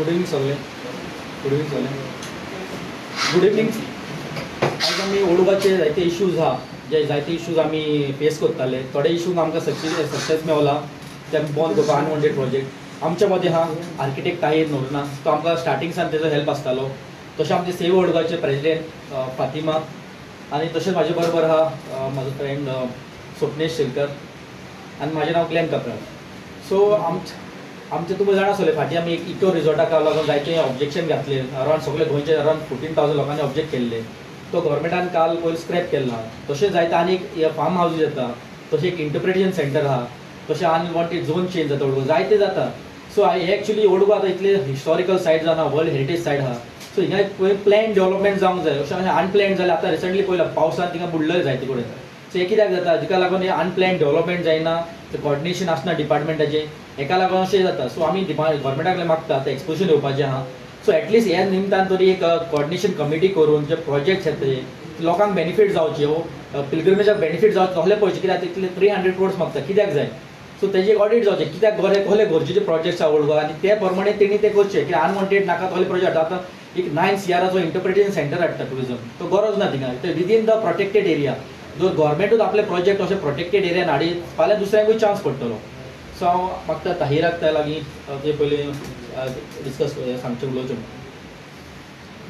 Good evening सगळे. Good evening सगळे. Good evening. आयज आमी ओल्ड गोवाचे जायते इश्यूज आहा, जे जायते इश्यूज आमी फेस करताले. थोडे इश्यूज आमकां सक्सेस मेवला, ते आमी बंद करपाक अनवॉन्टेड प्रोजेक्ट. आमच्या मदें आहा आर्किटेक्ट ताहीर नोरना, तो आमकां स्टार्टींग सान तेजो हेल्प आसतालो. तशें आमचे सेव ओल्ड गोवाचे प्रेजिडेंट फातिमा, आनी तशेंच म्हाजे बरोबर आहा म्हाजो फ्रेंड स्वप्नेश शेलकर, आनी म्हाजें नांव ग्लॅन काब्राल. सो आमचें तुमी जाणा आसतलें, फाटीं आमी एक इको रिजॉर्टाक लागून जायते ऑब्जेक्शन घातले. अरावंड सगळे गोंयचे अरावंड 14,000 लोकांनी ऑब्जेक्ट केल्ले. तो गव्हर्मेंटान काल पयर स्क्रॅप केल्ला. तशें जायते आनी एक फार्म हावजीस येता, तशें एक इंटरप्रिटेशन सेंटर आहा, तशें अनवॉन्टेड झोन चेंज जाता ओल्ड गोवा, जायते जाता. सो हे एक्चुली ओल्ड गोवा आतां इतले हिस्टॉरिकल सायट जावन आहा, वर्ल्ड हेरिटेज सायट आहा. सो हिंगा प्लॅन डेव्हलपमेंट जावंक जाय. अशें अनप्लॅन जाल्यार आतां रिसंटली पळयलां पावसान थिंगा बुडलें जायते कडेन. सो हें कित्याक जाता, जिका लागून हें अनप्लॅन डेव्हलपमेंट जायना, कॉर्डिनेशन आसना डिपार्टमेंटाचें, हेका लागून अशें जाता. सो आमी गव्हर्मेंटा कडेन मागता आतां एक्सपोजर येवपाचें आहा. सो एटलिस्ट ह्या निमतान तरी एक कॉर्डिनेशन कमिटी करून जे प्रोजेक्ट्स येता लोकांक बेनिफीट जावचे, हो पिलग्रिमेजाक बेनिफीट जावचे तसले पळोवचे. कित्याक तितले 300 क्रोर्स मागता, कित्याक जाय? सो तेजी एक ऑडिट जावचें, कित्याक बरें कसले गरजेचे प्रोजेक्ट्स आहा ओल्ड गोवा, आनी ते प्रमाणे तेणी ते करचे. कित्याक अनवॉन्टेड नाका तसले प्रोजेक्ट. आतां एक 9 CRाचो इंटरप्रिटेशन सेंटर हाडटा टुरिजम, तो गरज ना थिंगा, ते विदीन the protected area. जर गव्हर्मेंटूच आपले प्रोजेक्ट अशे प्रोटेक्टेड एरियान हाडीत फाल्यां दुसऱ्यांकूय चान्स पडटलो. सो हांव मागता ताहिराक त्या लागीं ते पयलीं डिस्कस सांगचें उलोवचें.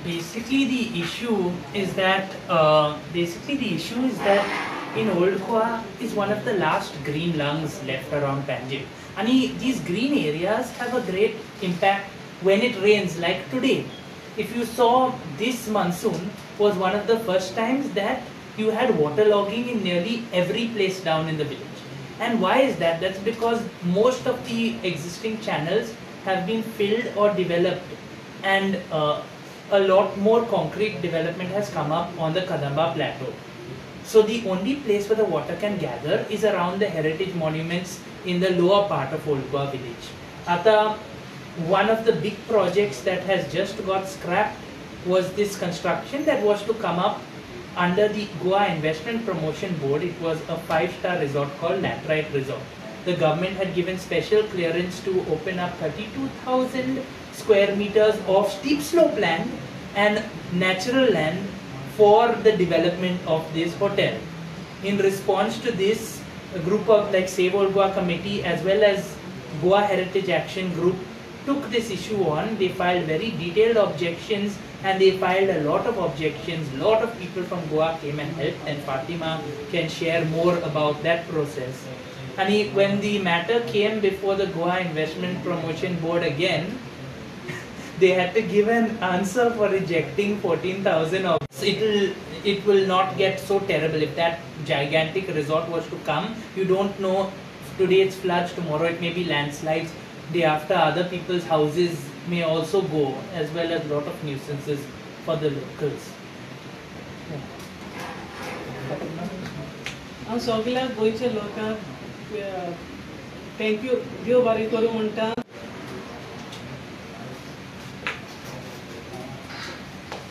Basically the issue is that in Old Goa is one of the last green lungs left around Panjim, and these green areas have a great impact when it rains. Like today, if you saw, this monsoon was one of the first times that you had waterlogging in nearly every place down in the village. And why is that? That's because most of the existing channels have been filled or developed, and a lot more concrete development has come up on the Kadamba plateau. So the only place where the water can gather is around the heritage monuments in the lower part of Old Goa village. Ata, one of the big projects that has just got scrapped was this construction that was to come up under the Goa Investment Promotion Board. It was a 5-star resort called Laterite Resort. The government had given special clearance to open up 32,000 square meters of steep slope land and natural land for the development of this hotel. In response to this, a group of like Save Old Goa Committee as well as Goa Heritage Action Group took this issue on. They filed very detailed objections, and they filed a lot of objections. A lot of people from Goa came and helped, and Fatima can share more about that process. And when the matter came before the Goa Investment Promotion Board again, they had to give an answer for rejecting 14,000 of. It will not get so terrible if that gigantic resort was to come. You don't know, today it's floods, tomorrow it may be landslides, day after other people's houses may also go, as well as a lot of nuisances for the locals. हांव सगळ्या गोंयच्या लोकांक thank you, देव बरें करूं म्हणटा.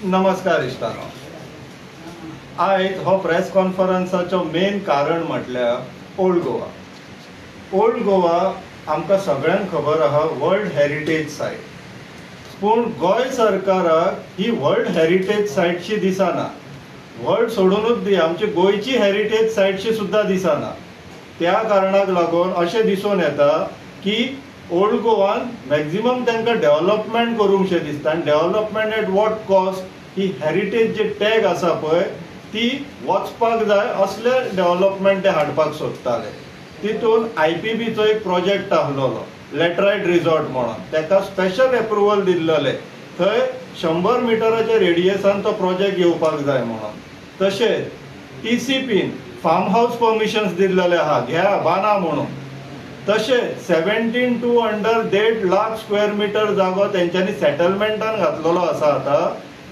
नमस्कार इश्टानो, आयज हो प्रेस कॉन्फरन्साचो मेन कारण म्हटल्यार ओल्ड गोवा. ओल्ड गोवा आमकां सगळ्यांक खबर आहा वर्ल्ड हेरिटेज सायट, पूण गोंय सरकाराक ही वर्ल्ड हेरिटेज सायटशी दिसना. वर्ल्ड सोडूनच दी, आमची गोंयची हेरिटेज सायटशी सुद्दां दिसना. त्या कारणाक लागून अशें दिसून येता की ओल्ड गोवान मॅक्झिमम तांकां डेव्हलपमेंट करूंकशें दिसता, आनी development at what cost he heritage J tag आसा पळय ती वचपाक जाय असले डेव्हलपमेंट ते हाडपाक सोदताले. तितून IPBचो एक प्रोजेक्ट आसलेलो लॅटरायट रिजॉर्ट म्हणून, ताका स्पेशल एप्रुवल दिल्लेलें. थंय 100 मिटराच्या रेडियसान तो प्रोजेक्ट येवपाक जाय म्हणून. तशेंच TCPन फार्म हावस परमिशन्स दिल्लेले आहा, घ्या बाना म्हणून. तशेंच 17.2 अंडर 1.5 लाख स्क्वेअर मिटर जागो तेंच्यांनी सेटलमेंटान घातलेलो आसा, आतां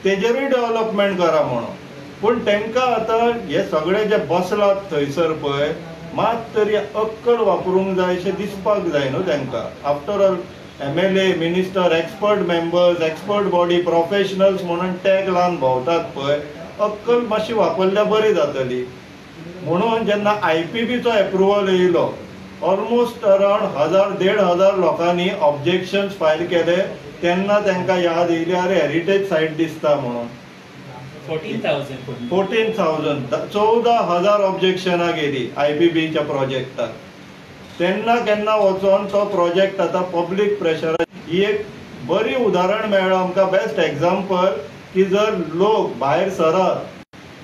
तेजेरूय डेव्हलपमेंट करा म्हणून. पूण तांकां आतां हे सगळे जे बसलात थंयसर पळय, मात तरी अक्कल वापरूंक जाय अशें दिसपाक जाय न्हू तांकां. After all MLA, minister, expert members, expert body, professionals म्हणून टॅग लावन भोंवतात पळय, अक्कल मातशी वापरल्यार बरी जातली. म्हणून जेन्ना IPBचो एप्रुवल येयलो, ऑलमोस्ट अरावंड 1000 1,500 लोकांनी ऑब्जेक्शन्स फायल केले तेन्ना तांकां याद येयली अरे हेरिटेज सायट दिसता म्हणून. 14,000 14,000 ऑब्जेक्शनां गेली आय पी बीच्या प्रोजेक्टाक. तेन्ना केन्ना वचोन तो प्रोजेक्ट आतां पब्लीक प्रेशर ही एक बरी उदाहरण मेळ्ळां आमकां, बेस्ट एग्जाम्पल की जर लोक भायर सरत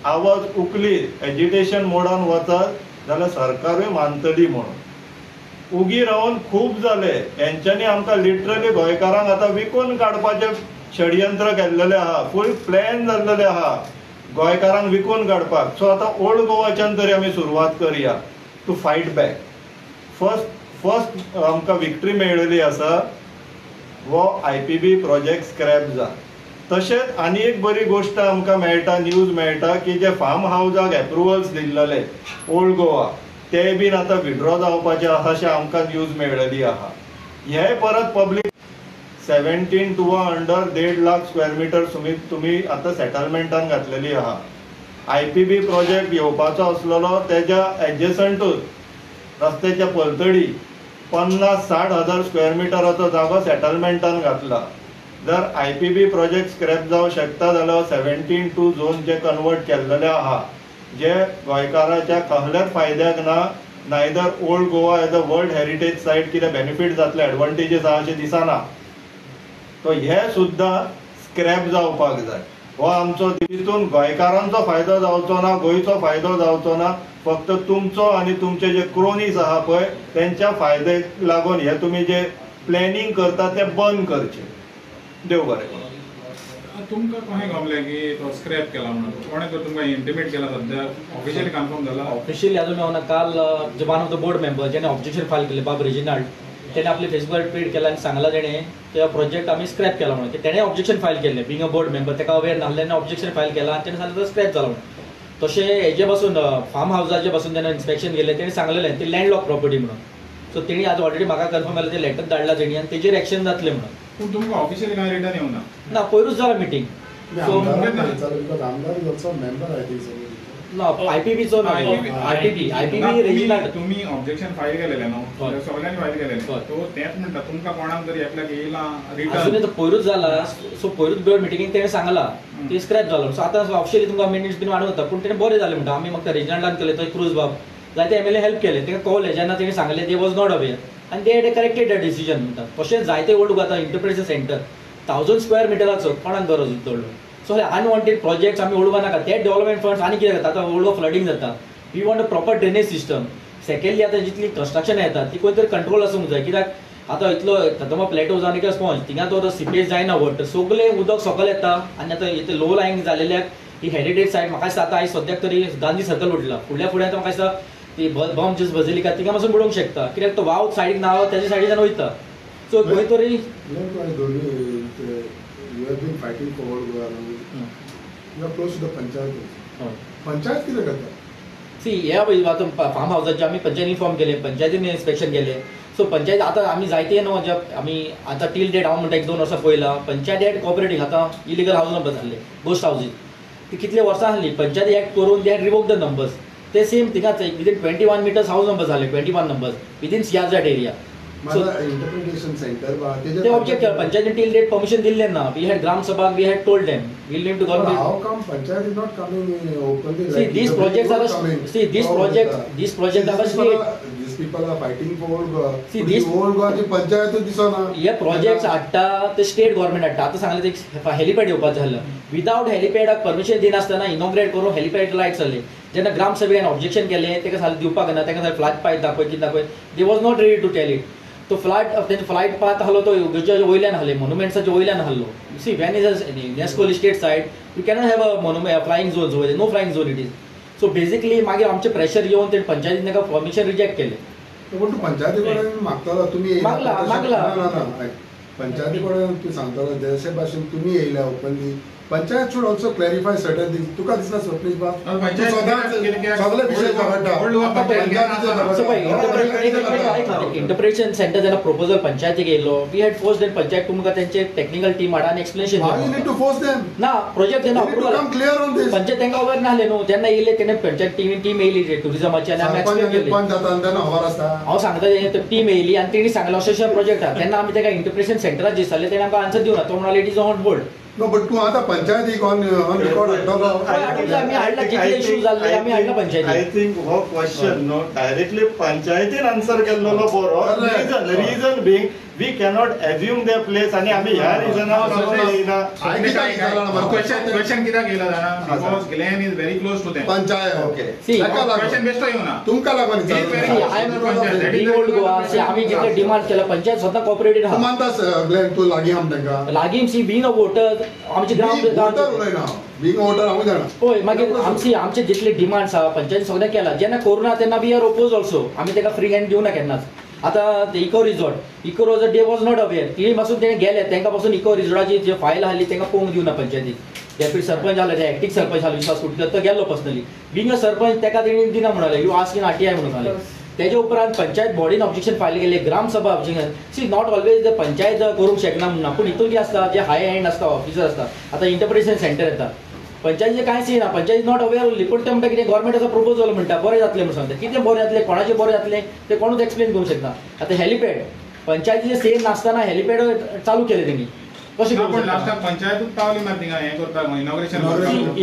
आवाज उखलीत एजिटेशन मोडान वचत जाल्यार सरकारूय मानतली म्हणून. उगी रावन खूब जाले हेंच्यांनी आमकां लिटरली गोंयकारांक आतां विकून काडपाचें षडयंत्र केल्लेलें आहा, फूल प्लॅन जाल्लेलें आहा गोंयकारांक विकून काडपाक. सो आतां ओल्ड गोवाच्यान तरी आमी सुरवात करया टू फायट बॅक. फर्स्ट आमकां विक्ट्री मेळ्ळेली आसा वो I P B project scrap जा. तशेंच आनी एक बरी गोश्ट आमकां मेळटा, न्यूज मेळटा की जे फार्म हावजाक एप्रुवल्स दिल्लेले ओल्ड गोवा ते बीन आतां विड्रॉ जावपाचे आसा अशें आमकां न्यूज मेळ्ळेली आहा. हे परत public 17(2 under 1.5 lakh square metre तुमी आतां सेटलमेंटान घातलेली आहा. I P B project येवपाचो आसलेलो तेज्या एडजसंटूच रस्त्याच्या पलतडी 50-60 हजार स्क्वेअर मिटराचो जागो सेटलमेंटान घातला. जर I P B project scrap जावं शकता जाल्यार 17(2 झोन जे कन्वर्ट केल्लेले आहा जे गोंयकाराच्या कसल्याच फायद्याक ना, neither old Goa as a world heritage site कितें बेनिफीट जातले एडवांटेजीस आहा अशें दिसना. तो हे सुद्दां स्क्रॅप जावपाक जाय. हो आमचो तितून गोंयकारांचो फायदो जावचो ना, गोंयचो फायदो जावचो ना, फक्त तुमचो आनी तुमचे जे क्रोनीस आहा पळय तेंच्या फायद्याक लागून हे तुमी जे प्लॅनिंग करता तें बंद करचें. देव बरें करूं. तुमकां कशें गमलें की तो स्क्रॅप केला म्हणून? कोणें तर तुमकां इंटिमेट केला? सद्या ऑफिशियली कन्फर्म जाला? ऑफिशियली अजून मेळना. काल जे one of the board member जेणे ऑब्जेक्शन फायल केलें बाब रेजिनाल्ड, तेणे आपले फेसबुकार ट्वीट केला आनी सांगलां तेणें ते प्रोजेक्ट आमी स्क्रॅप केला म्हणून. तेणें ऑब्जेक्शन फायल केल्लें, बींग अ बोर्ड मेंबर ताका अवेर नासलें, ऑब्जेक्शन फायल केलां आनी तेणें सांगलें तो स्क्रॅप जाला म्हणून. तशें हेजे पासून फार्म हावजाचे पासून जेन्ना इन्स्पेक्शन केलें तेणें सांगलेलें ती लँडलॉक प्रॉपर्टी म्हणून. सो तेणी आज ऑलरेडी म्हाका कन्फर्म जालें, ते लेटर धाडला तेणी आनी तेजेर एक्शन जातलें म्हणून. पूण तुमकां ऑफिशियली कांय रिटर्न येवना? ना, पयरूच जाला मिटींग. ना आय पी बीचो I P B I P B Reginald तुमी ऑब्जेक्शन फायल केलेलें न्हू, सगळ्यांनी फायल केलेलें, सो तेंच म्हणटा तुमकां कोणाक तरी एकल्याक येयलां रिटर्न? अजून पयरूच जाला. सो पयरूच बोर्ड मिटिंगेक तेणें सांगलां ती स्क्रॅप जालो. सो आतां ऑफिशियली तुमकां मिनिट्स बीन वाडोवन वता, पूण तेणें बरें जालें म्हणटा. आमी म्हाका रेजिनाल्डान केलें, थंय क्रूज बाब जायते एम एल ए हेल्प केले, ताका कळलें जेन्ना तेणें सांगलें they was not aware आनी they had corrected the decision म्हणटा. तशेंच जायते ओल्ड आतां इंटरप्रिटेशन सेंटर 1000 स्क्वेअर मिटराचो कोणाक गरज दवरलो. सो हे अनवॉन्टेड प्रोजेक्ट्स आमी ओल्ड नाका. ते डेव्हलपमेंट फंड्स आनी कितें जाता आतां ओल्ड फ्लडींग जाता. We want a proper drainage system. Secondly आतां जितली कन्स्ट्रक्शन येता ती खंय तरी कंट्रोल आसूंक जाय, कित्याक आतां इतलो कदंबा प्लेटो जावन एक स्पॉन्ज थिंगा तो सिपेज जायना वॉटर, सगळें उदक सकयल येता आनी आतां इतलें लो लायींग जालेल्याक ही हेरिटेज सायट म्हाका दिसता आतां आयज सद्याक तरी गांधी सर्कल उठला, फुडल्या फुडें आतां म्हाका दिसता ती बॉम्ब जस्ट बजिलिका थिंगा पासून बुडोवंक शकता, कित्याक तो वाव सायडीक ना तेज्या सायडीच्यान वयता. सो खंय तरी You have been fighting for old Goa. You are close to the panchayat. Panchayat कितें करता? सी ह्या आतां फार्म हावजाचे आमी पंचायत इन्फॉर्म केलें, पंचायतीन इन्स्पेक्शन केलें. सो पंचायत आतां आमी जायते न्हू जे आमी आतां टील डेट हांव म्हणटा 1-2 वर्सां पळयलां पंचायत एक्ट कॉपरेटींग आतां इलिगल हावज नंबर जाल्ले गोस्ट हावजीस ती कितले वर्सां आहली पंचायत एक्ट करून they had revoke the numbers. ते सेम थिंगाच विदीन 21 मिटर्स हावज नंबर जाले, 21 numbers within CRZ area. Interpretation centre ते ऑब्जेक्ट पंचायतीन टील डेट परमिशन दिल्लें ना. We had gram sabha, we had told them we need to government. How come panchayat is not coming openly? See these projects are see these projects these project are state. These people are fighting for old Goa. See this old गोवाची पंचायत दिसना. हे projects हाडटा ते state government हाडटा. आतां सांगलें ते helipad येवपाचें जालें, विदावट हेलिपॅडाक परमिशन दिनासतना इनॉग्रेट करून हेलिपॅड लायट जाले. जेन्ना ग्राम सभेन ऑब्जेक्शन केलें ताका सारकें दिवपाक ना, ताका सारकें फ्लायट पाथ दाखय कितें दाखय, they was not ready to tell it. तो फ्लायट तेंचो फ्लायट पाथ आहलो तो हेच्या वयल्यान आहले, मोनुमेंट्साच्या वयल्यान आहलो. See when is a UNESCO listed site you cannot have a flying zone वयले, no flying zone it is. So basically मागीर आमचें प्रेशर येवन ते पंचायतीन ताका परमिशन रिजेक्ट केलें. पूण तूं पंचायती कडेन मागतालो तुमी मागला मागला ना ना पंचायती कडेन तूं सांगतालो जशे भाशेन तुमी येयल्या openly, Panchayat should also clarify certain things. तुका दिसना स्वप्नेश बाब, सगळे विशय झगडटा. इंटरप्रिटेशन सेंटर जेन्ना प्रपोजल पंचायतीक येयलो, we had force then panchayat तुमकां तेंचे टेक्निकल टीम हाडा आनी एक्सप्लेनेशन. ना प्रोजेक्ट जेन्ना अप्रुवल पंचायत तांकां अवेर नासले न्हू, जेन्ना येयले तेन्ना पंचायत टीम येयली टुरिजमाची आनी आमी एक्सप्लेन केली. हांव सांगता टीम येयली आनी तेणी सांगलें अशें अशें प्रोजेक्ट आहा. तेन्ना आमी ताका इंटरप्रिटेशन सेंटराक दिसताले तेणें आमकां आन्सर दिवना. तो म्हणाले it is on board. No, but तू आता पंचायतीक ऑन रिकॉर्ड हाडटलो. आमी हाडला जितले इश्यू जाल्ले आमी हाडला पंचायतीक. I think हो क्वेश्चन नो डायरेक्टली पंचायतीन आन्सर केल्लो बरो. Reason being we cannot assume their place आनी आमी ह्या रिजनाक येयना. क्वेश्चन कित्याक येयला जाणा, because Glenn is very close to them. Panchayat okay, question बेश्टो येवना तुमकां लागून. ओल्ड गोवा आमी जितले डिमांड केला पंचायत स्वता कॉपरेटेड आहा. तूं मानता ग्लेन तूं लागीं आहा तांकां? लागीं सी बीइंग अ वोटर आमचे ग्राम वोटर उलयना, बीइंग अ वोटर हांव जाणा. पळय मागीर आमची आमचे जितले डिमांड्स आहा पंचायत सगळें केला. जेन्ना कोरोना तेन्ना we are oppose also, आमी ताका फ्री हँड दिवना केन्नाच. आतां eco resort, eco resort they was not aware. ती पासून तेणें गेले तांकां पासून इको रिजॉर्टाची जे फायल आहली तांकां पळोवंक दिवना पंचायतीक. डेप्युटी सरपंच आहले, ते एक्टीव सरपंच आहले विश्वास कुटकर, तो गेल्लो पर्सनली. बीइंग अ सरपंच ताका तेणी दिना म्हणाले, you ask in RTI म्हणून सांगलें. तेजे उपरांत पंचायत बॉडीन ऑब्जेक्शन फायल केले, Gram Sabha objection. See not always the panchayat करूंक शकना म्हणना, पूण हितून कितें आसता जे हाय एंड आसता ऑफिसर आसता. आतां इंटरप्रिटेशन सेंटर येता, पंचायतीचें कांयच येना, पंचायत not aware उरली. पूण ते म्हणटा कितें गव्हर्मेंटाचो प्रपोजल म्हणटा बरें जातलें म्हणून सांगता. कितें बरें जातलें, कोणाचें बरें जातलें तें कोणूच एक्सप्लेन करूंक शकना. आतां हेलिपॅड पंचायतीचें सेम नासतना हेलिपॅड चालू केलें तेणी. कशें पूण लास्टाक पंचायतूच पावली मात थिंगा हें करपाक इनॉग्रेशन.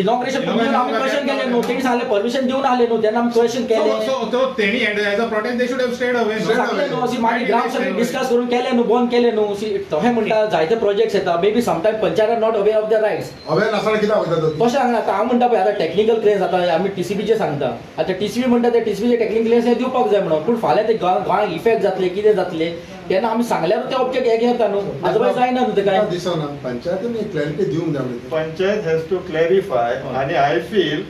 इनॉग्रेशन आमी क्वेश्चन केलें न्हू, तेणी सांगलें परमिशन दिवन आहलें न्हू, तेन्ना आमी क्वेश्चन केलें. सो तेणी as a protest they should have stayed away. सांगलें न्हू, अशी मागीर ग्रामसभेक डिस्कस करून केलें न्हू, बंद केलें न्हू. तशें म्हणटा जायते प्रोजेक्ट्स येता, maybe sometime panchayat are not aware of the rights. Aware नासतना कित्याक वयता तशें सांगना. आतां हांव म्हणटा पळय आतां टॅक्निकल क्लियरन्स आतां आमी टीसीबीचें सांगता. आतां टीसीबी म्हणटा ते टीसीबीचे टॅक्निकल क्लियरन्स दिवपाक जाय म्हणून, पूण फाल्यां ते गोंयांक इफेक्ट जातले कितें जातलें तेन्ना आमी सांगल्यार ते ऑब्जेक्ट हे घेता न्हू, अदरवायज जायना न्हू ते काय दिसना. पंचायतीन एक क्लॅरिटी दिवंक जाय. पंचायत हॅज टू क्लॅरिफाय आनी I feel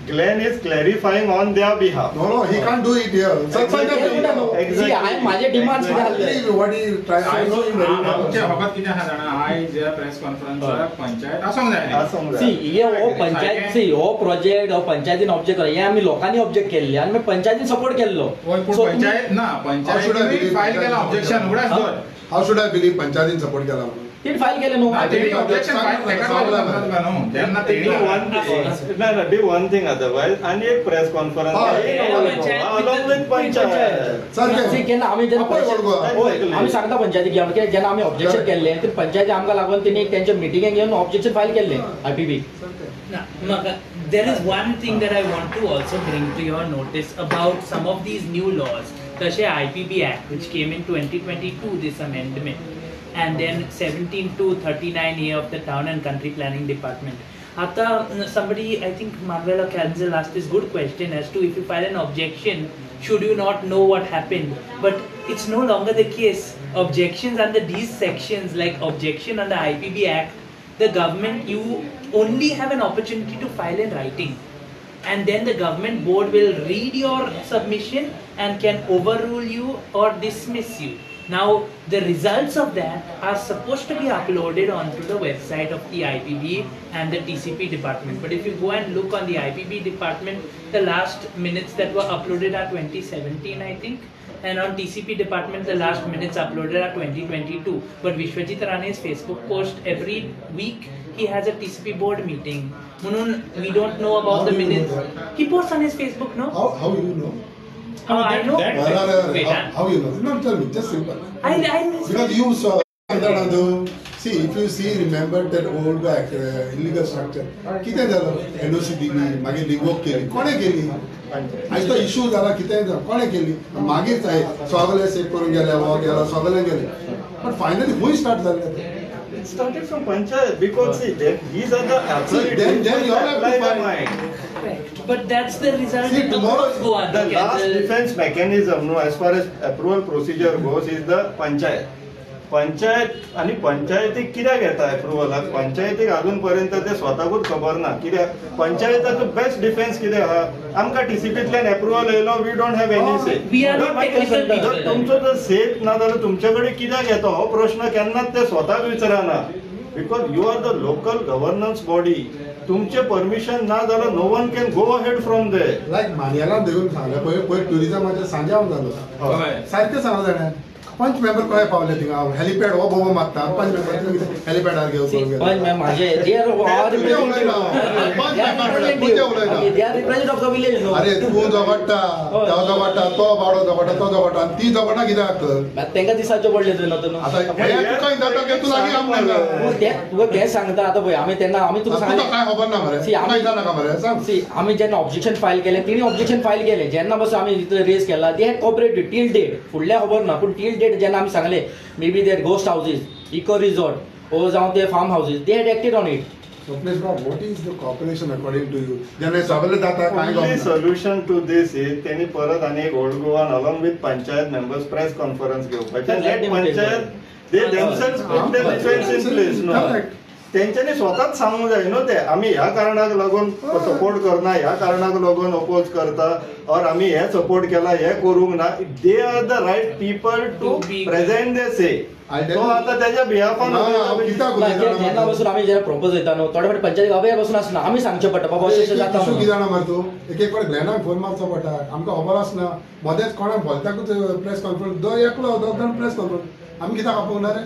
Glenn is clarifying on their behalf. No, no, he can't do it here. Exactly. माझे डिमांड्स कितें आसले? What he try, I know him very well. आमचे फकत कितें आहा जाणा, आयज ज्या प्रेस कॉन्फरन्साक पंचायत आसूंक जाय. आसूंक जाय. सी हे हो पंचायत, सी हो प्रोजेक्ट हो पंचायतीन ऑब्जेक्ट केला, हे आमी लोकांनी ऑब्जेक्ट केल्ले आनी मागीर पंचायतीन सपोर्ट केल्लो. पूण पंचायत ना, पंचायतीन फायल केला ऑब्जेक्शन. उगडास दवर. How should I believe पंचायतीन सपोर्ट केला म्हणून? तेणी फायल केलें न्हू. ऑब्जेक्शन फायल तेन्ना तेणी ना ना do one thing otherwise आनी एक press conference along with panchayat. केन्ना आमी जेन्ना आमी सांगता पंचायतीक घेवन कित्याक जेन्ना आमी ऑब्जेक्शन केल्लें ते पंचायती आमकां लागून तेणी तेंच्या मिटिंगेक घेवन ऑब्जेक्शन फायल केल्लें IPB. There is one thing that I want to also bring to your notice about some of these new laws. तशें IPB Act, which came in 2022, this amendment, and then 17 to 39A of the Town and Country Planning Department. Ata somebody, I think Manuela Canzel asked this good question as to if you file an objection, should you not know what happened? But it's no longer the case. Objections under these sections, like objection under IPB Act, the government, you only have an opportunity to file in writing. And then the government board will read your submission and can overrule you or dismiss you. Now, the results of that are supposed to be uploaded onto the website of the IPB and the TCP department. But if you go and look on the IPB department, the last minutes that were uploaded are 2017, I think. And on TCP department, the last minutes uploaded are 2022. But Vishwajit Rane's Facebook post every week, he has a TCP board meeting. Munun, we don't know about the minutes. He posts on his Facebook, no? How you know? I know. Wait, how you know? No, tell me, just simple. I because you saw that. See, if you see, remember that old illegal structure. कितें जालो? NOC दिली, मागीर revoke केली, कोणें केली? आयज तो issue जाला, कितें जालें, कोणें केली? मागीर सगळे सेफ करून गेले, हो गेला, सगळे गेले. बट फायनली खंय स्टार्ट जालें तें? It started from Panchayat because see, these are the authorities. Then you all have to find. Correct. But that's the result. See, tomorrow the last defense mechanism, no, as far as approval procedure goes, is the Panchayat. Panchayat आणि पंचायतीक कित्याक येता एप्रुवलाक? पंचायतीक अजून पर्यंत ते स्वताकूच खबर ना कित्याक. पंचायताचो बेस्ट डिफेन्स कितें आहा? आमकां टीसीपींतल्यान एप्रुवल येयलो, we don't have any say. जर तुमचो जर सेफ ना जाल्यार तुमचे कडेन कित्याक येता हो प्रश्न केन्नाच ते स्वताक विचारना. Because you are the local governance body. तुमचे परमिशन ना जाल्यार no one can go ahead from there. Like मानयेलान देवून सांगलें पळय पयर ट्युरिजमाचेर सांजाव जालो सारकें सांगलें ताणें. पंच मेंबर कशें पावले थिंगा हेलिपॅड हो बोबो मारता पंच मेंबर हेलिपॅडार घेवन पंच माझे अरे तूं झगडटा तो झगडटा तो बावडो झगडटा तो झगडटा आनी ती झगडटा कित्याक तांकां दिसाच्यो पडले तुवें आतां तुका तूं लागीं आमकां तुका तें सांगता. आतां पळय आमी तेन्ना आमी तुका सांगलें काय खबर ना मरे नाका मरे सांग. सी आमी जेन्ना ऑब्जेक्शन फायल केलें तिणी ऑब्जेक्शन फायल केलें जेन्ना पासून आमी रेज केला they had cooperated till date. फुडल्या खबर ना पूण टील डेट जेन्ना आमी सांगलें maybe there ghost houses eco resort ओ जावं ते farm houses they had acted on it. Swapnesh Babu, what is the cooperation according to you? जेन्ना सगळें जाता काय Only solution to this is तेणी परत आनी एक old Goan along with panchayat members press conference घेवपाचें. Let panchayat they themselves put their defence in place. No, तेंच्यांनी स्वताच सांगूंक जाय न्हू ते आमी ह्या कारणाक लागून सपोर्ट करना, ह्या कारणाक लागून अपोज करता, और आमी हे सपोर्ट केला हे करूंक ना. They are the right people to present they say. तो आतां तेज्या बिहाफान जेन्ना पासून आमी जेन्ना प्रपोज येता न्हू थोडे फावटी पंचायत अवेर पासून आसना आमी सांगचें पडटा बाबा अशें अशें जाता. कितें जाणा मरे तूं एक एक फावट ग्लॅनाक फोन मारचो पडटा आमकां खबर आसना मदेंच कोणाक भलत्याकूच प्रेस कॉन्फरन्स दर एकलो दोग जाण प्रेस कॉन्फरन्स आमी कित्याक आपोवना रे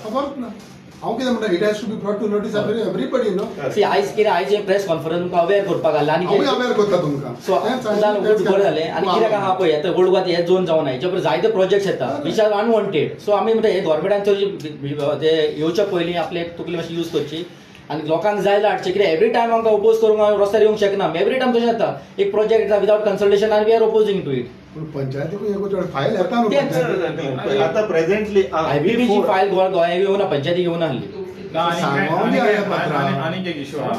खबरूच ना. हांव कितें म्हणटा it has to be brought to notice of everybody न्हू. सी आयज कितें आयज हें प्रेस कॉन्फरन्स तुमकां अवेर करपाक घालें आनी हांवूय अवेर करता तुमकां. सो बरें जालें. आनी कित्याक आहा पळय आतां ओल्ड गोवा हे झोन जावना हेच्या पयर जायते प्रोजेक्ट्स येता which are unwanted. सो आमी म्हणटा हे गव्हर्मेंटान ते येवच्या पयलीं आपले तकली मातशी यूज करची आनी लोकांक जाय जाल्यार हाडचें. कित्याक एवरी टायम आमकां ओपोज करूंक रस्त्यार येवंक शकना. एवरी टायम तशें जाता एक प्रोजेक्ट येता विदावट कन्सल्टेशन आनी we are opposing to it. पूण पंचायतीकूय एक फायल येता न्हू आतां प्रेझेंटली आयबीबीची फायल गोंया येवना पंचायती येवना आहली. आनीक एक इशू आहा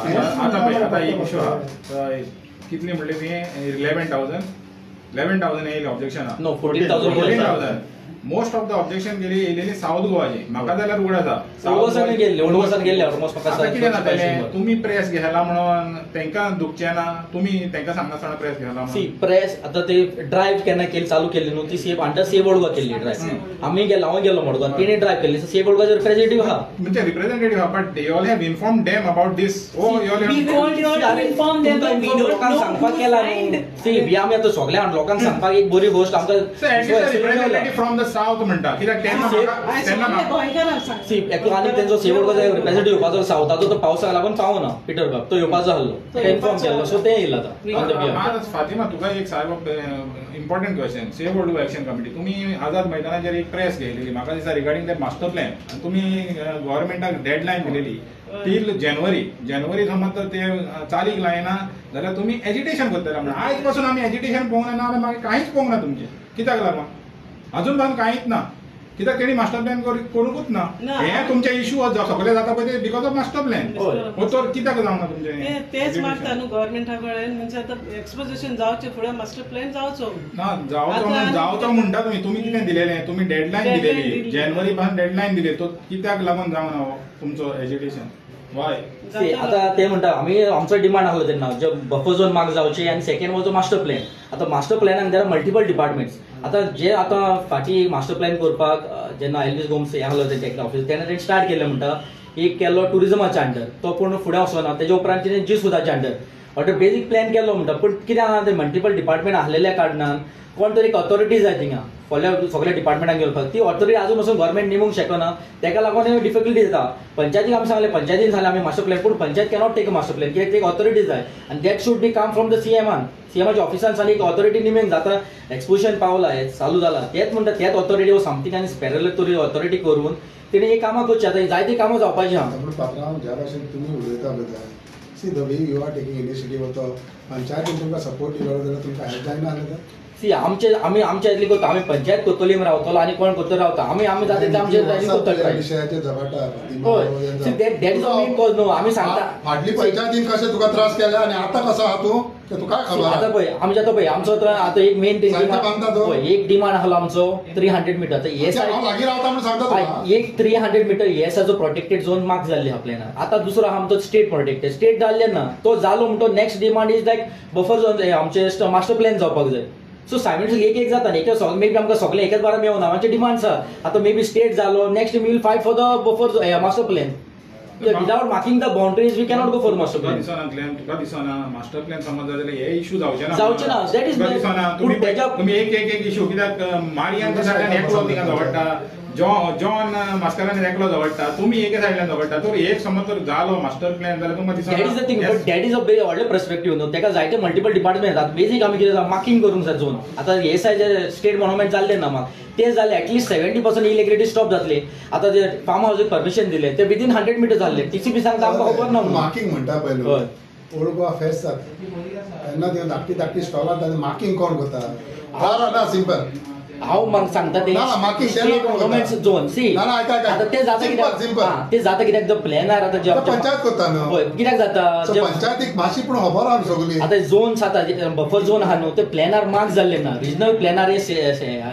आतां पळय आतां एक इशू आहा कितली म्हणले तुवें 11,000 11,000 येयलें ऑब्जेक्शन आहा. No 14,000 most of the objection गेली येयलेली सावथ गोवाची. म्हाका जाल्यार उगड आसा ओल्ड गेल्ले ओल्ड गोवासान गेल्ले ऑलमोस्ट. आतां कितें जातलें तुमी प्रेस घेतला म्हणून तांकां दुखचें ना तुमी तांकां सांगनासतना प्रेस घेतला. सी प्रेस आतां ते ड्रायव्ह केन्ना केली चालू केली न्हू ती safe under save old Goa केल्ली ड्रायव्ह. आमी गेलो हांव गेलो मडगांव तिणी ड्रायव्ह केल्ली सेव ओल्ड गोवाचो रिप्रेझेंटेटिव्ह आहा म्हणजे रिप्रेझेंटेटिव्ह आहा but they all have inform them about this. Oh you all we called you all to inform them but we don't know सांगपाक केला न्हू. सी आमी आतां सगळ्या लोकांक सांगपाक एक बरी गोश्ट आमकां रिप्रेझेंटेटिव्ह फ्रॉम the south म्हणटा कित्याक सी एकलो आनी तेंचो सेव ओल्ड गोवाचो रिप्रेझेंटेटिव्ह येवपाचो सावथाचो तो पावसाक लागून पावना पिटर बाब तो येवपाचो आहलो इन्फॉर्म केल्लो सो ते येयला आतां. फातिमा तुका एक सारको important question. Save old Goa action committee तुमी आझाद मैदानाचेर एक प्रेस घेयलेली म्हाका दिसता रिगार्डिंग that master plan आनी तुमी गव्हर्मेंटाक डेडलायन दिलेली टील जानेवारी. जानेवारी समज तर ते चालीक लायना जाल्यार तुमी एजिटेशन करतले म्हणून. आयज पासून आमी एजिटेशन पळोवंक ना जाल्यार मागीर कांयच पळोवंक ना तुमचें कित्याक लागून अजून पासून कांयच ना कित्याक तेणी मास्टर प्लॅन करूंकूच ना. हे तुमचे इशू सगळे जाता पळय ते because of master plan हो तर कित्याक जावना तुमचें तेच मागता न्हू गव्हर्मेंटा कडेन म्हणजे आतां एक्सपोजिशन जावचें फुडें मास्टर प्लॅन जावचो ना जावचो जावचो म्हणटा तुमी तुमी कितें दिलेलें तुमी डेडलायन दिलेली जानेवारी पासून डेडलायन दिली तो कित्याक लागून जावना हो तुमचो एजिटेशन वाय. आतां ते म्हणटा आमी आमचो डिमांड आहलो तेन्ना जे बफर झोन मार्क जावचे आनी सेकंड वॉज मास्टर प्लॅन. आतां master प्लॅनाक there are multiple departments. आतां जे आतां फाटीं मास्टर प्लॅन करपाक जेन्ना एल्वीस गोम्स हें आहलो तेंच्या ऑफिस तेन्ना तेणें स्टार्ट केलें म्हणटा एक केल्लो ट्युरिजमाच्या अंडर तो पूण फुडें वचना तेजे उपरांत तेणें जी सुदाच्या अंडर ऑटर बेजीक प्लॅन केलो म्हणटा. पूण कितें आहा ते मल्टिपल डिपार्टमेंट आहलेल्या कारणान कोण तरी एक ऑथॉरिटी जाय थिंगा सगळ्या डिपार्टमेंटाक घेवपाक ती ऑथॉरिटी आजून पासून गव्हर्मेंट नेमूंक शकना तेका लागून डिफिकल्टी जाता. पंचायतीक आमी सांगलें पंचायतीन सांगलें आमी मास्टर प्लॅन पूण panchayat cannot take a master plan कित्याक एक ऑथॉरिटी जाय आनी that should be come from the सीएमान. सीएमाच्या ऑफिसान सावन एक ऑथॉरिटी नेमीन जाता एक्सपोजिशन पावला हें चालू जाला तेच म्हणटा तेच ऑथॉरिटी वो समथींग आनी पॅरल तरी ऑथॉरिटी करून तेणी ही कामां करचीं. आतां जायतीं कामां जावपाचीं आहा. पूण पात्रांव ज्या भाशेन तुमी उलयता पळय see the way you are taking initiative तो पंचायतीन तुमकां सपोर्ट दिलो जाल्यार तुमकां हेल्प जायना जालें तर सी आमचे आमी आमच्या इतली करता आमी पंचायत करतली म्हण रावतलो आनी कोण करतलो रावता आमी आमी जाता तितलें आमचे करता विशयाचेर झगडटा. हय see that that is the main cause न्हू. आमी सांगता फाटली पंचायतीन कशें तुका त्रास केले आनी आतां कसो आहा तूं ते तुका खबर. आतां पळय आमचे आतां पळय आमचो आतां एक मेन पळय एक डिमांड आहलो आमचो 300 मिटर लागीं रावता म्हणून सांगता एक 300 मिटर एसाचो प्रोटेक्टेड झोन मार्क जाल्ली आहा प्लॅनार. आतां दुसरो आहा आमचो स्टेट प्रोटेक्टेड स्टेट जाल्ले ना तो जालो म्हणटो next demand is like buffer zone आमचे मास्टर प्लॅन जावपाक जाय. सो सायमल्टेनियसली एक एक जाता न्ही मे बी आमकां सगळें एकाच बारा मेळना आमचे डिमांड्स आहा. आतां मे बी स्टेट जालो next we will fight for the buffer master plan. Without marking the boundaries we cannot go for master plan. तुका दिसना क्लेम, तुका दिसना मास्टर प्लॅन समज जाल्यार हे इशू जावचे ना, जावचे ना. That is दिसना. तुमी एक एक एक इशू कित्याक मारियान सायडल्यान एकलो थिंगा झगडटा, जॉन मास्करान एकलो झगडटा, तुमी एके सायडल्यान झगडटा. तर एक समज तर जालो मास्टर प्लॅन जाल्यार तुमकां दिसना. That is the thing, but that is a very व्हडलें पर्सपेक्टीव न्हू. ताका जायते मल्टिपल डिपार्टमेंट येतात. बेजीक आमी कितें मार्किंग करूंक जाय झोन. आतां हे सायज स्टेट मोन्युमेंट जाल्लें ना मार्क, ते जाले एटलिस्ट 70% इलिग्रिटी स्टॉप जातली. आतां जे फार्म हावजीक परमिशन दिलें ते विदीन 100 मिटर जाल्ले. टीसीपी सांगता आमकां खबर ना. मार्किंग म्हणटा पयलो ओल्ड गोवा फेस्ट जाता तेन्ना ते धाकटी धाकटी स्टॉलां मार्किंग कोण करता ना, सिंपल. हांव म्हाका सांगता ते झोन सी. आतां ते जाता कित्याक, ते जाता कित्याक जो प्लॅनार आतां जे पंचायत करता न्हू, कित्याक जाता पंचायतीक मातशी पूण खबर आहा सगळी. आतां झोन्स आतां बफर झोन आहा न्हू, ते प्लॅनार मार्क जाल्ले ना. रिजनल प्लॅनार हे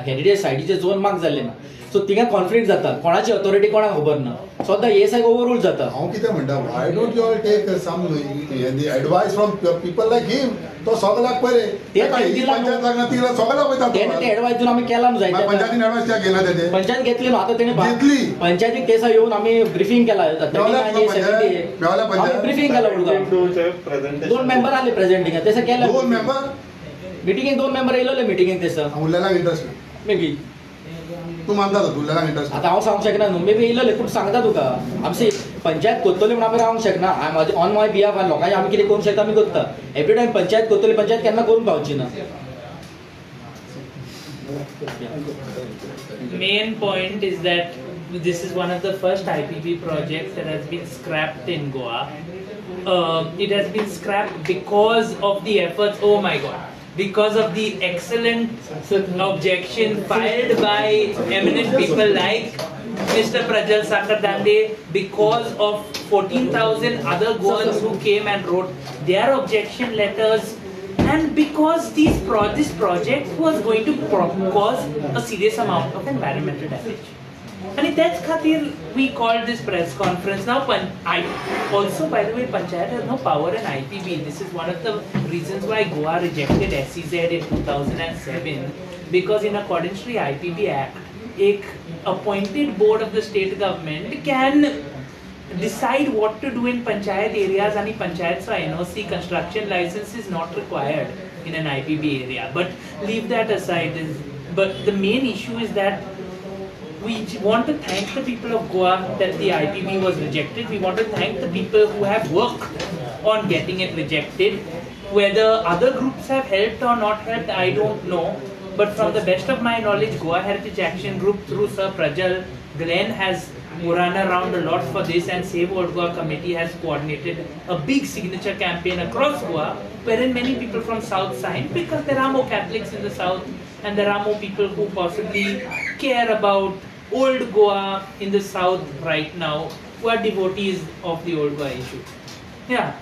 हेरिटेज सायडीचे झोन मार्क जाल्ले ना. सो थिंगा कॉन्फ्लिक्ट जाता, कोणाची ऑथॉरिटी कोणाक खबर ना. सद्दां हे सायड ओवररूल जाता. हांव कितें म्हणटा, why don't you all take some advice from people like him. तो सगळ्याक पळय पंचायत लागना ती सगळ्याक वयता. तेणे एडवायस दिवन आमी केला न्हू जायते. पंचायतीन एडवायस कित्याक घेयला तेजे? पंचायत घेतली न्हू आतां तेणे घेतली. पंचायतीक तेसा येवन आमी ब्रिफींग केला, ब्रिफींग केला. दोन मेंबर आले प्रेझेंटिंग तेसा केला. दोन मेंबर मिटिंगेक, दोन मेंबर येयलोले मिटिंगेक तेसा. उरलेल्याक इंट्रस्ट मे बी तूं मानता उरलेल्याक इंट्रस्ट. आतां हांव सांगूंक शकना न्हू, मे बी येयलोले पूण सांगता तुका आमची पंचायत करतली म्हणून आमी रावंक शकना. ऑन my behalf आनी लोकांचे आमी कितें करूंक शकता आमी करता. एवरी टायम पंचायत करतली, पंचायत केन्ना करूंक पावची ना. Main point is that this is one of the first IPB projects that has been scrapped in Goa. It has been scrapped because of the efforts, oh my god, because of the excellent objection filed by eminent people like Mr. Prajal Sakardande, because of 14,000 other Goans who came and wrote their objection letters, and because this project was going to cause a serious amount of environmental damage. And that's khatir we called this press conference. Now, also, by the way, Panchayat has no power in IPB. This is one of the reasons why Goa rejected SEZ in 2007, because in accordance to the IPB Act, a appointed board of the state government can decide what to do in Panchayat areas, and Panchayat so NOC construction license is not required in an IPB area. But leave that aside. But the main issue is that we want to thank the people of Goa that the IPB was rejected. We want to thank the people who have worked on getting it rejected. Whether other groups have helped or not helped, I don't know. But from the best of my knowledge, Goa Heritage Action Group through Sir Prajal Glenn has run around a lot for this, and Save Old Goa Committee has coordinated a big signature campaign across Goa, wherein many people from South signed, because there are more Catholics in the South and there are more people who possibly care about Old Goa in the South right now, who are devotees of the Old Goa issue. Yeah.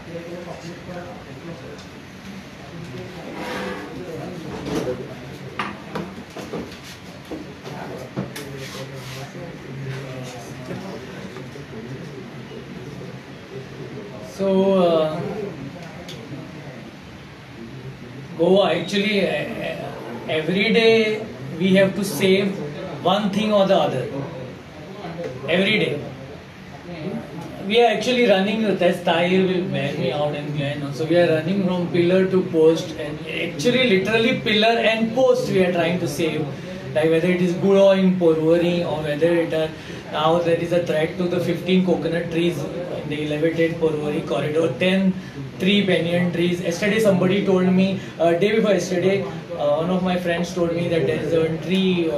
So, Goa, actually, every day we have to save one thing or the other. Every day. We are actually running, that's Tahir will bear me out and Glenn also, we are running from pillar to post, and actually literally pillar and post we are trying to save. Like whether it is Gulo in Porvorim or whether it are, now there is a threat to the 15 coconut trees in the elevated Porvorim corridor, 10 3 banyan trees. Yesterday somebody told me, day before yesterday, one of my friends told me that there is a tree,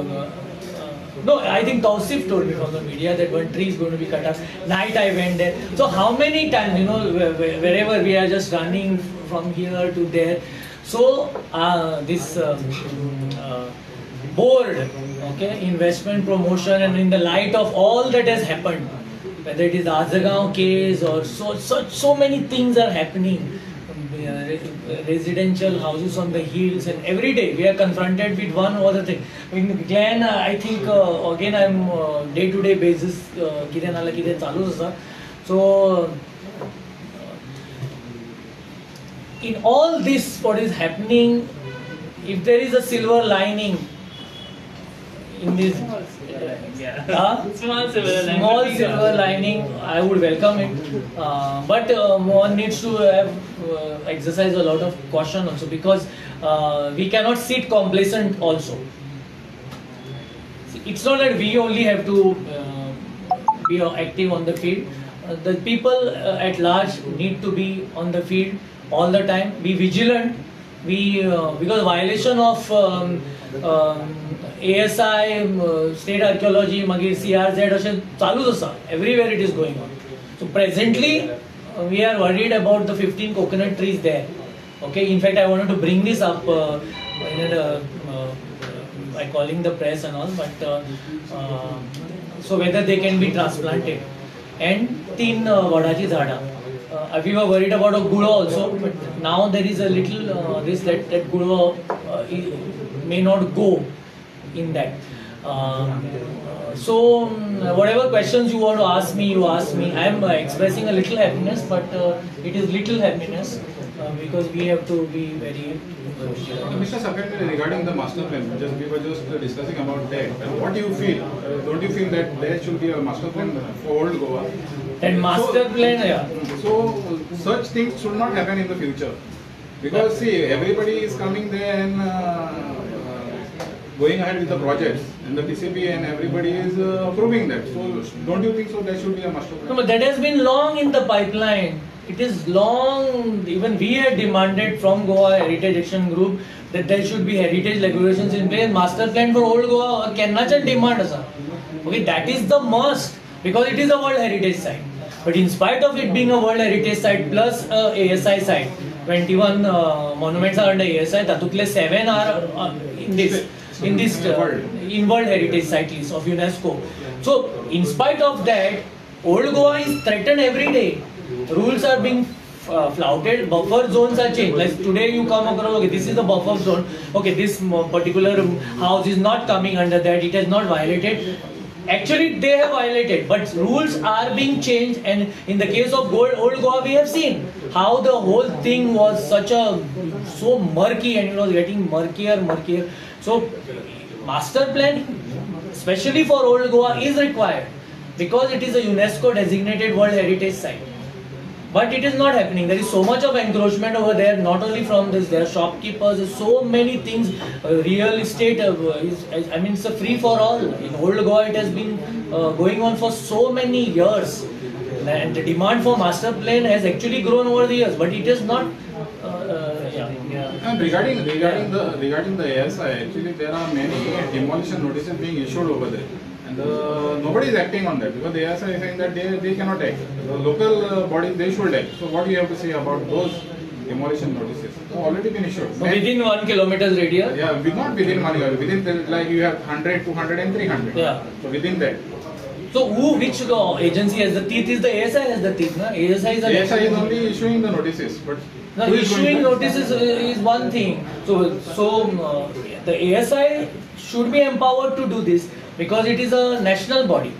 no, I think Tausif told me from the media that one tree is going to be cut off. Night I went there. So how many times, you know, wherever we are just running from here to there. So this board, okay, investment promotion, and in the light of all that has happened, whether it is the Azagaon case or so many things are happening, residential houses on the hills, and every day we are confronted with one or other thing. I mean, Glenn, I think again I'm day-to-day basis kide nala kide chalu asa. So in all this what is happening, if there is a silver lining in this Yeah. Small silver lining. Small silver lining, I would welcome it. But one needs to have exercise a lot of caution also, because we cannot sit complacent also. See, it's not that we only have to be active on the field. The people at large need to be on the field all the time. Be vigilant. Because violation of ASI, state archaeology, magir CRZ अशें चालूच आसा. Everywhere it is going on. So presently we are worried about the 15 coconut trees there. Okay, in fact I wanted to bring this up by calling the press and all, but so whether they can be transplanted. And 3 वडाची झाडां. We were worried about a gulo also, but now there is a little this that gulo may not go in that. So whatever questions you want to ask me, you ask me. I am expressing a little happiness, but it is little happiness because we have to be very vigilant. Mr. Sapende, regarding the master plan, we were just discussing about that. What do you feel? Don't you feel that there should be a master plan for old Goa? That master plan, yeah. So such things should not happen in the future, because see, everybody is coming there and going ahead with the projects and the TCP, and everybody is approving that. So don't you think so there should be a master plan? No, but that has been long in the pipeline. It is long. Even we had demanded from Goa Heritage Action Group that there should be heritage regulations in place. Master plan for old Goa kennacha demand asa. Okay, that is the must, because it is a World Heritage Site. But in spite of it being a World Heritage Site plus ASI site, 21 monuments are under ASI. Tatukle 7 are in this in World Heritage Site list of UNESCO. So in spite of that, old Goa is threatened every day. Rules are being flouted, buffer zones are changed. Like today you come across, okay, this is the buffer zone, okay, this particular house is not coming under that, it has not violated. Actually they have violated, but rules are being changed. And in the case of old Goa, we have seen how the whole thing was so murky, and it was getting murkier, murkier. So master plan, especially for old Goa, is required, because it is a UNESCO designated World Heritage Site. But it is not happening. There is so much of encroachment over there, not only from this, there are shopkeepers, so many things. Real estate, I mean, it's a free for all. In old Goa, it has been going on for so many years. And the demand for master plan has actually grown over the years, but it is not. And regarding the ASI, actually there are many demolition notices being issued over there. And nobody is acting on that, because the ASI is saying that they cannot act. The local bodies, they should act. So what do you have to say about those demolition notices? So already been issued. So within 1 kilometer radius? Yeah, not within 1 kilometer. Within the, like you have 100, 200 and 300. Yeah. So within that. So which agency has the teeth? Is the ASI has the teeth? No? ASI is only issuing the notices. But no, issuing notices is one thing. So the ASI should be empowered to do this, because it is a national body.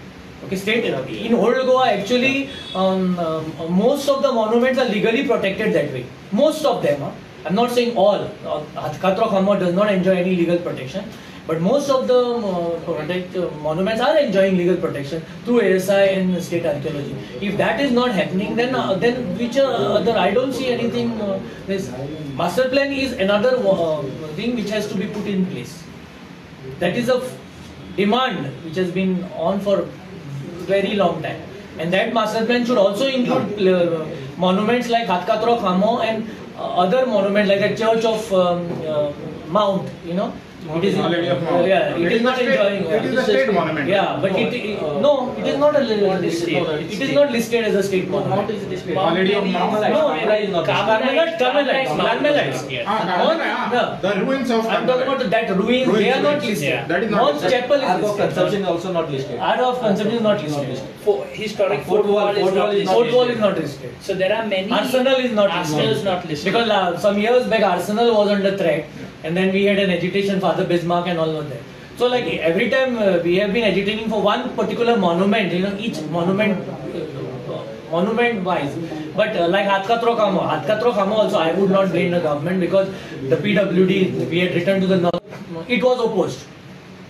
Okay, state. In old Goa, actually, most of the monuments are legally protected that way. Most of them. Huh? I'm not saying all. Hatkatro Khamo does not enjoy any legal protection, but most of the monuments are enjoying legal protection through ASI and state archaeology. If that is not happening, then which other? I don't see anything. This master plan is another thing which has to be put in place. That is a demand which has been on for very long time, and that master plan should also include monuments like Hatkatro Khamo and other monuments like the Church of Mount, you know. It is not it is not enjoying. It is a state monument. Yeah, but no, it is not a listed. It is not listed as a state monument. Already of Mount. No, Carmelites. The ruins of. I'm talking about that ruins. They are not listed. That is not. Mount Chapel is Ark of listed. Conception is also not listed. Ark of Conception is not listed. Historic Fort Wall is not listed. So there are many. Arsenal is not listed. Arsenal is not listed because some years back Arsenal was under threat. And then we had an agitation, Father Bismarck and all of that. So like every time we have been agitating for one particular monument, you know, each monument, monument wise. But like Hatkatro Khamo also, I would not blame the government, because the PWD, we had written to the north, it was opposed.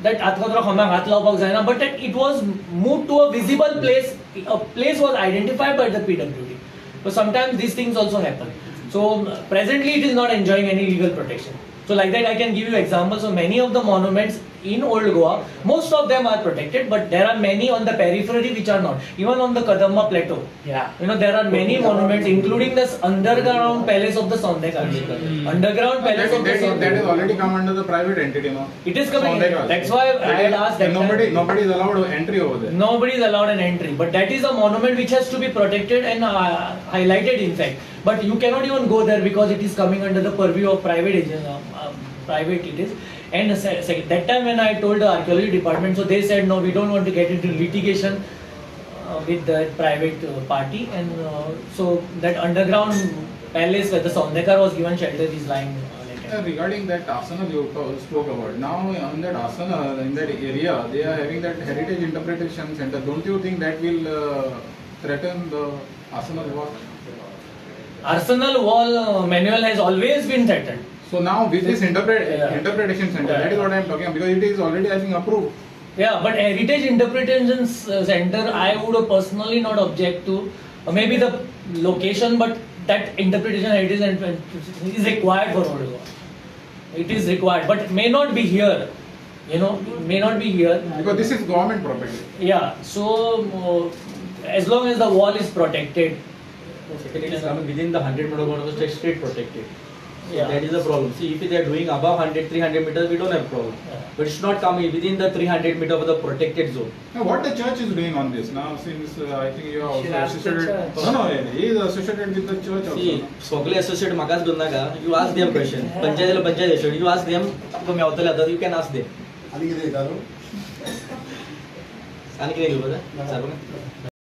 that हातकचरो खांब्याक हात लावपाक जायना, but that it was moved to a visible place. A place was identified by the PWD. So sometimes these things also happen. So presently it is not enjoying any legal protection. So like that I can give you examples of many of the monuments in Old Goa. Most of them are protected, but there are many on the periphery which are not. Even on the Kadamba Plateau. Yeah. You know, there are many monuments, including this underground palace of the Sondekar. Underground palace of the Sondekar. That is already come under the private entity now. It is coming. That's why I had asked that. Nobody is allowed entry over there. Nobody is allowed an entry. But that is a monument which has to be protected and highlighted, in fact. But you cannot even go there because it is coming under the purview of private agents. Private it is. And that time when I told the archaeology department, so they said no, we don't want to get into litigation with the private party, and so that underground palace where the Sondekar was given shelter is lying. Regarding that asana you spoke about, now on that asana in that area they are having that heritage interpretation center. Don't you think that will threaten the arsenal wall? Arsenal wall manual has always been threatened. So now with this interpretation center, that is what I am talking about, because it is already, I think, approved. Yeah, but heritage interpretation center, I would personally not object to. Maybe the location, but that interpretation heritage is required for Old Goa. It is required, but may not be here. You know, may not be here. Because this is government property. Yeah, so as long as the wall is protected. Second, it is coming within the 100 meter bound of the state protected. So yeah. That is the problem. See, if they are doing above 100, 300 meters, we don't have problem. Yeah. But it's not coming within the 300 meter of the protected zone. Now, what the church is doing on this now, since I think you are also associated. No, he is associated with the church also. See, सगळे associate म्हाकाच करनाका. You ask them question. Panchayat associate. You ask them. You can ask them. आनी कितें विचारू? आनी कितें घेवपाचें?